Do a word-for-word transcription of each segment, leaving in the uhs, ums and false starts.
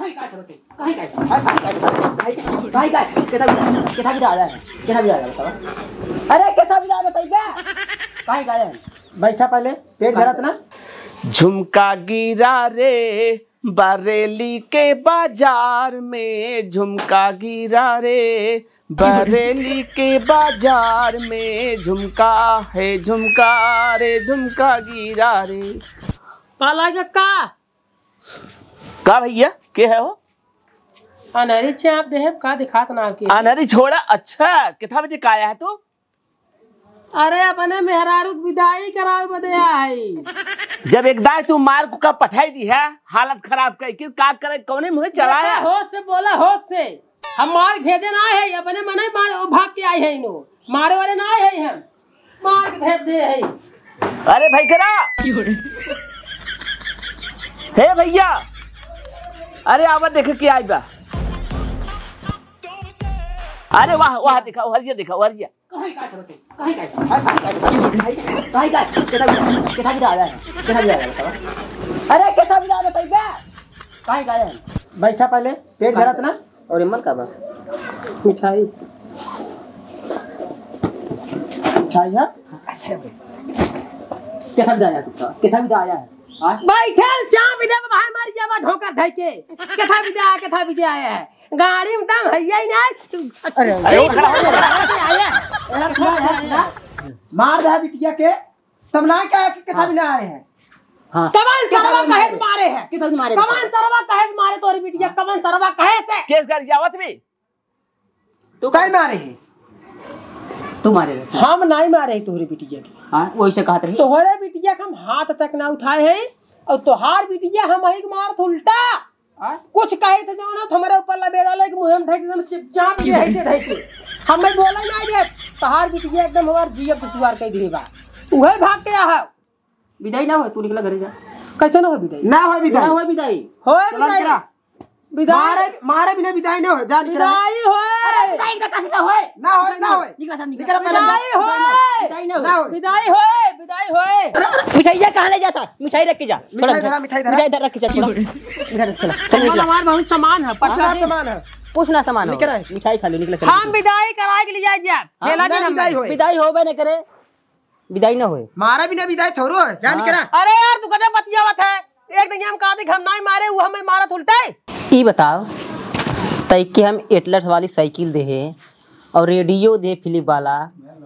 काहे का करत है? काहे का? काहे का? काहे का? काहे का? केथा बिदा, केथा बिदा आया है? केथा बिदा आया है, बतावा। अरे, केथा बिदा आया, बताइबे? काहे का है? बैठा पहले, पेट भरत ना। झुमका गिरा रे, बरेली के बाजार में झुमका गिरा रे, बरेली के बाजार में झुमका है, झुमका रे, झुमका गिरा रे। पाला का का? का भैया, के है हो? अनहरी चाप देहे, का दिखात ना के? अनहरी छोड़ा। अच्छा, कितना बजे का आया है तू? अरे, अपने मेहरारू के विदाई करावे बदे आए है। जब एक दाई तू मार को का पठाई दी है, हालत खराब कर के का करे, कौने मुँहे चलाया? बेटा, होश से बोला, होश से। हम मार भेजे ना है, अपने मने मार, भाग के आए है इनो। मारे वाले ना आए है हम। मार के भेज दे है। अरे भाई करा। हे भैया, अरे आवा देख के आई बा। अरे वाह, वाह, देखा, हरिया देखा, हरिया। काहे का करत है? काहे का? काहे का? काहे का? केथा बिदा, केथा बिदा आया है? केथा बिदा आया है, बतावा। अरे, केथा बिदा आया, बताइबे? काहे का है? बैठा पहले, पेट भरत ना। और इमन का बा? मिठाई। मिठाई है? केथा बिदा आया है तू? केथा बिदा आया है? हाँ? बैठल चाप इधर बाहर मार जावा ढोकर धई के। केथा बिदा, केथा बिदा आया है? गाड़ी में दम है ही नहीं। अरे, अरे, खड़ा हो जा। आया। यार, खड़ा हो जा। मार दे बिटिया के, तब ना क्या कि किताब हाँ। ना आए हैं। हाँ। कवन सरवा कहे से मारे है? किताब मारे कवन सरवा कहे से मारे तोरी बिटिया? हाँ। कवन सरवा कहे से? केस कर जावत भी। तू काहे मारे है? तू मारे रहे। हम नहीं मारे है तोहरे बिटिया के। हाँ, वही से कहत रही। तोहरे बिटिया के हम हाथ तक ना उठाए हैं और तोहार बिटिया हम ही के मारत उल्टा। हाँ? कुछ कहे थे जौन, तो हमरे ऊपर लबेदा लेके मुँह में ढक एकदम चुपचाप ये है से ढके। हमें बोला ना दे, तोहार बिटिया एकदम हमार जिया दुश्वार कर दिए बा। उहे भाग के आहा। विदाई ना होए, तू निकला घरे जा। कैसे ना होए विदाई? ना होए विदाई। ना होए विदाई। होए चलन विदाई। करा। विदाई। मारे, मारे बिना विदाई ना होए, जान करा। विदाई होए। अरे, विदाई का कसम होए। ना होए, ना होए। निकला सब निकला। निकला, विदाई होए। विदाई ना होए। ना होए। विदाई होए, विदाई होए। मिठाइया कहाँ ले जाता? मिठाई रख के जा। मिठाई धरा, मिठाई धरा। मिठाई धर रख के जा, छोड़ा। मिठाई रख, चला। चल, निकला। हमार बहुत सामान है, हाँ? पचास सामान है। कुछ ना सामान हो। निकला है। मिठाई खा लो, निकला, चला, हम निकला। विदाई कराए के लिए जाए जा। हाँ, ठेला ना दिन हम विदाई होए। विदाई होबे न करे। विदाई ना होए। मारा बिना विदाई थोड़ो है, जान हाँ। करा। अरे यार, तू गजब बतियावत है। एक दिन हम कहा थे कि हम नाई मारे, वो हमें मारत उल्टे। ई बताओ, तई के हम एटलस वाली साइकिल देहे, और रेडियो दे फिलिप वाला,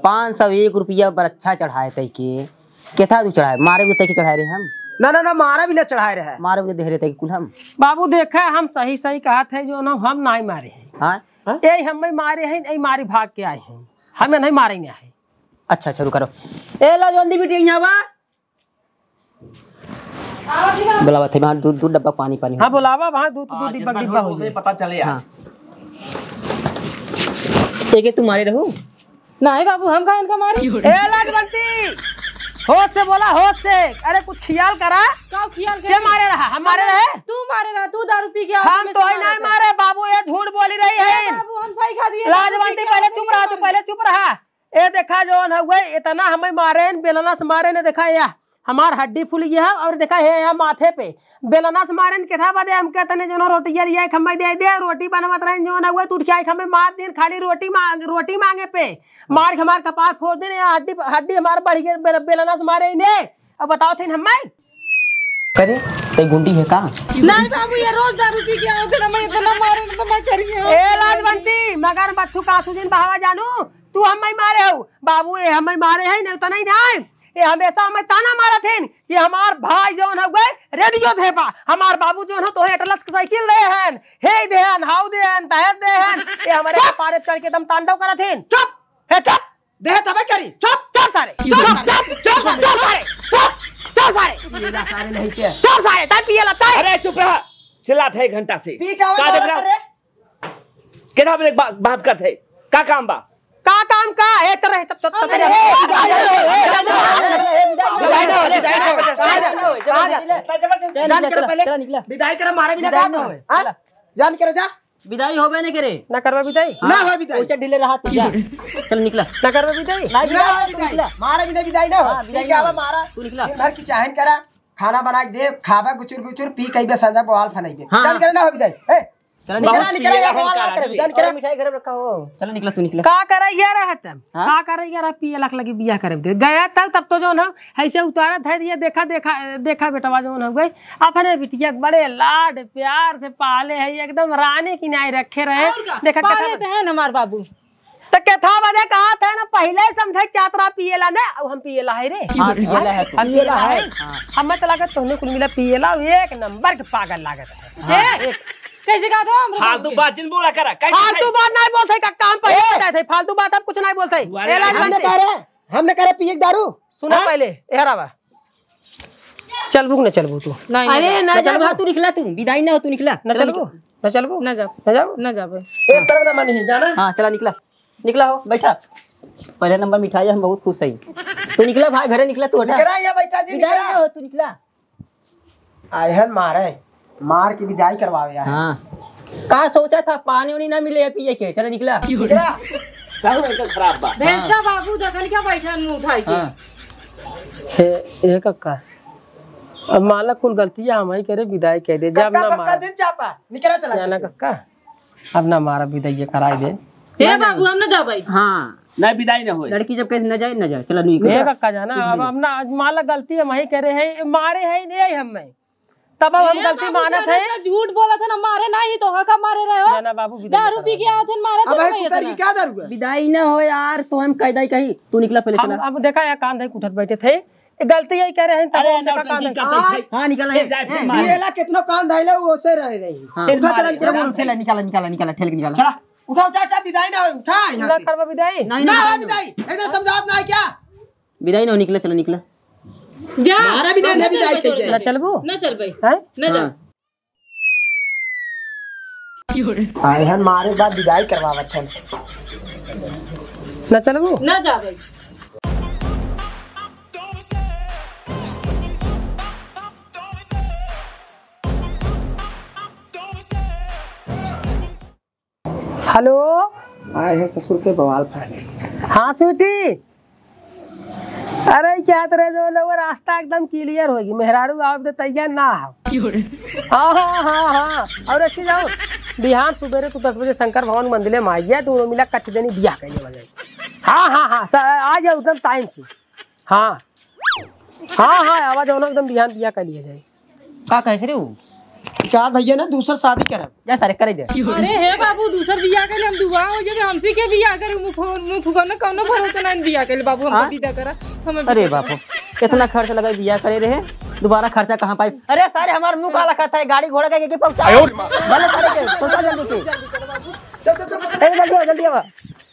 पाँच सौ एक रुपया बरच्छा चढ़ाए तई के। केथा तू चढ़ाए? मारे भी तई के चढ़ाए रहे हम। ना, ना, ना, मारा भी ना चढ़ाए रहे। मारे भी दे रहे तई के कुल हम। बाबू देखा, हम सही सही कहत है जो ना हम नाई मारे हैं। हाँ? हाँ? ए हमें मारे हैं, ए मारी भाग के आए हैं। हमें नहीं मारे नहीं है। अच्छा, अच्छा, रुका रहो। ए ला जल्दी बिटिया यहाँ बा। बुलावा थे, वहाँ दूध, दूध डब्बा पानी, पानी। हाँ, बुलावा, वहाँ दूध, दूध आज डिब्बा, जितना डिब्बा झूठ हो बोल जाए। पता चले आज। हाँ। एके तू मारे रहू? नहीं बाबू, हम काहे इनका मारी? ए लाजवंती, होश से बोला, होश से। अरे कुछ खियाल करा। का खियाल के करी? मारे रहा? हम मारे रहे? तू मारे रहा, तू दारू पी के हम तो ही नहीं मारे बाबू, ये झूठ बोली रही है। बाबू, हम सही कहा दिए, लाजवंती, पहले चुप रहा, तू पहले चुप रहा। ए देखा जौन हउए, इतना हमें मारेन, बेलना से मारेन, देखा या, हमार हड्डी फूल गया है, और देखा है यहाँ माथे पे बेलना से मारेन, केथा बदे हमके तने जौन रोटिया लिया, एक हमें दे दे, रोटी बनवत रहेन जौन हउए, तू उठ के आइके हमें मार देन, खाली रोटी मांग, रोटी मांगे पे, मार के हमार कपार फोड़ देन, या हड्डी, हड्डी हमार बढ़ गए, बेल-, बेलना से मारे इन्हें, अब बताओ थे हमें। करे, ते गुंडी है का? नहीं बाबू, ये रोज दारू पी के आवत है ना, मैं इतना मारे ना तो मैं करिए। ए लाजवंती, मगर बच्चू का आंसू जिन बहावा जानू, तू हमें मारे हो। बाबू, ये हमें मारे है, नहीं तो नहीं, नहीं। ये हमेशा हमें ताना मारत हैं। ये हमार भाई जौन हउए, रेडियो धेपा। हमार बाबू जौन हो, तोहे एटलस के साइकिल दे हैं। हे दे हैं, हाउ दे हैं, तहे दे हैं। ये हमारे चुप! कपारे पे चढ़ के दम तांडव करत हैं। चुप! हे चुप! देह तबे करी। चुप, चुप सारे। चुप, चुप, चुप, चुप सारे। चुप, चुप सारे। पिएला सारे नहीं के। चुप सारे, तै पिएला, तै। अरे चुप रहा। चिल्लात है एक घंटा से। पी के आवत का देख रहा? रे? केथा बे बा-, बात करत है? का काम बा? का काम का? ए, चल रहे, चल, चल, चल, अरे, चल। ए, विदाई ना हो, विदाई ना हो, विदाई ना हो। कहाँ जा? कहाँ जा? जान के पहले। चला, निकला। विदाई करा, मारे बिना विदाई काम ना हो। होए। हाँ? चला। जान के जा। विदाई होबे नहीं करे। ना करबा विदाई? ना हाँ, होए विदाई। ओइसे ढीले रहा तू, जा। चल निकला। ना करबा विदाई? ना ना विदाई, होए तू विदाई। निकला। मारा बिना विदाई ना हो। हाँ, विदाई ठीक है, ना अब हो। मारा। तू निकला। दिन भर की चाहन करा। खाना बनाइ के दे, खाबे गुचुर गुचुर, पी कइबे संझा बवाल फनइबे। हाँ। जान करे ना हो बिदाई। ए, चला निकरा, निकरा, निकरा, या बवाल ना करे, जान करे। मिठाई घर में रखा हो। चला निकला, तू निकला। का करे ये रहत? हाँ? का करे ये रह, पिए लाख लगी बियाह करे दे। गया तब, तब तो जौन हो, ऐसे उतारा धर दिया, देखा, देखा, देखा बेटवा जौन हो गई। अपने बिटिया के बड़े लाड प्यार से पाले है, एकदम रानी की नाई रखे रहे। और का? देखा पाले केतना तो है न हमार बाबू। तो केथा बजे कहा थे ना, पहिले ही समझे चातरा पिएला ने, अब हम पिएला है रे। हाँ, पिएला है तू। हम पिएला है। हाँ। हमें तो लागत तोहने कुल मिला पिएला, एक नंबर के पागल लागत है। हाँ। ए, कैसे कहा था हम फालतू बात जिन बोला करा, कैसे फालतू बात नहीं बोलते का काम पे ए! जाते थे, फालतू बात अब कुछ नहीं बोलते। दुआरे ए, लाज हमने मत कह रहे, हमने कह रहे पिए के दारू। सुना हाँ? पहले, ए हरावा। चलबू कि ना चलबू तू? नहीं, अरे नहीं। ना ना जा चलबू? भाई, तू निकला, तू विदाई ना हो, तू निकला। ना चलो चलबू? निकला। ना चलबू? ना जाओ। ना जाओ? ना जाबे। एक तरफ ना मानी है, जाना? हाँ, चला निकला। निकला हो, बैठा। पहले नंबर मिठाई, हम बहुत खुश है। तू निकला भाई, घरे निकला, तू हटा। निकला, यहाँ बैठा जी, विदाई निकला। ना हो, तू निकला। आए हैं मारे, मार के विदाई करवावे आए। हाँ। का सोचा था, पानी उनी ना मिले पिए के, चले निकला। निकला। सब एकदम खराब बा। भेज दा बाबू, देखन क्या बैठन मुंह उठाई के। हाँ। हे, हे कक्का, अब माला कुल गलतियाँ हम ही करे, विदाई कह दे, जब कक्का, ना कक्का मारा। जिन चापा, निकला चला जाना जैसे। कक्का, अब ना मारा, विदाई कराई दे। ए बाबू, हम ना जाबै। हाँ। ना विदाई ना होए। लड़की जब कहे ना जाए, ना जाए, चला नुई ए कक्का जाना, अब, अब ना, आज माला गलती हम ही करे है, मारे है, नहीं हम में। तब अब हम ए गलती बाबू, मानत सारे है। सब झूठ बोलत है ना, मारे नहीं तो का मारे रहे हो? ना, ना बाबू, विदाई दारू पी के आवत है, मारे अब तो है नहीं कुकर इतना। की क्या दारू है? विदाई ना हो यार, तो हम कैदाई कही, तू निकला पहले हम, चला। अब देखा यार, कान धई के उठत बैठे थे, ए, गलती यही कह रहे हैं, तब अरे, हम ना, देखा कान ठीक धई। है, ठीक है। हाँ, निकला। फिर जाए, फिर ए, मारे। ये ला कितनो कान धइले, वो से रह रही। हाँ। फिर उठा, मारे। चला, निकला, चला, उठा, निकला, निकला, निकला, ठेल के निकला। चला, उठा, उठा, उठा, विदाई ना हो, उठा यहाँ ना से। करबा विदाई? नहीं, ना नहीं, हो नहीं। विदाई, एकदम समझावत ना है क्या? विदाई ना हो, निकला, चला, निकला। जा, मारा भी ना, हम ना ना विदाई चलबै कह तोरे जाए। ना साथे। चलबू? ना चलबै। हैं? ना जा। हाँ। आए हैं मारे बाद विदाई करवावत हैं। ना चलबू? ना जाबै। हेलो। आए हैं ससुर के बवाल फाड़। हाँ स्वीटी, अरे क्या तरह जो लोग रास्ता एकदम क्लियर होगी, मेहरारू आप तो तैयार ना हो। क्यों रे? हाँ, हाँ, हाँ, हाँ। और अच्छी जाओ, बिहान सुबेरे तू दस बजे शंकर भवन मंदिर में आ जाए, दोनों मिला कच्छ देनी बियाह कर लेवा जाए। हाँ, हाँ, हाँ, स-, आ जाओ एकदम टाइम से। हाँ, हाँ, हाँ, आवाज होना एकदम बिहान बियाह कर लिया जाए। का कहे से रे ऊ? चार भैया ना दूसर शादी करब। जा सारे करे दे। अरे हे बाबू, दूसर बियाह के लिए हम दुआ हो जाबे, हमसे के बियाह करे, मुंह फु-, मुंह फुकौना, कौनो भरोसा ना बियाह के लिए बाबू, हमको हाँ? विदा करा, हमें अरे विदा बापू, करा। इतना खर्च लगा बियाह करे रहे, दोबारा खर्चा कहाँ पाई? अरे सारे हमार मुंह काला खाता है, गाड़ी घोड़ा के, के पहुंचा। आयो रे माँ। भले सारे के, पहुंचा जल्दी के। चल, चल, चल, चल। ए, जल्दी आओ, जल्दी आओ।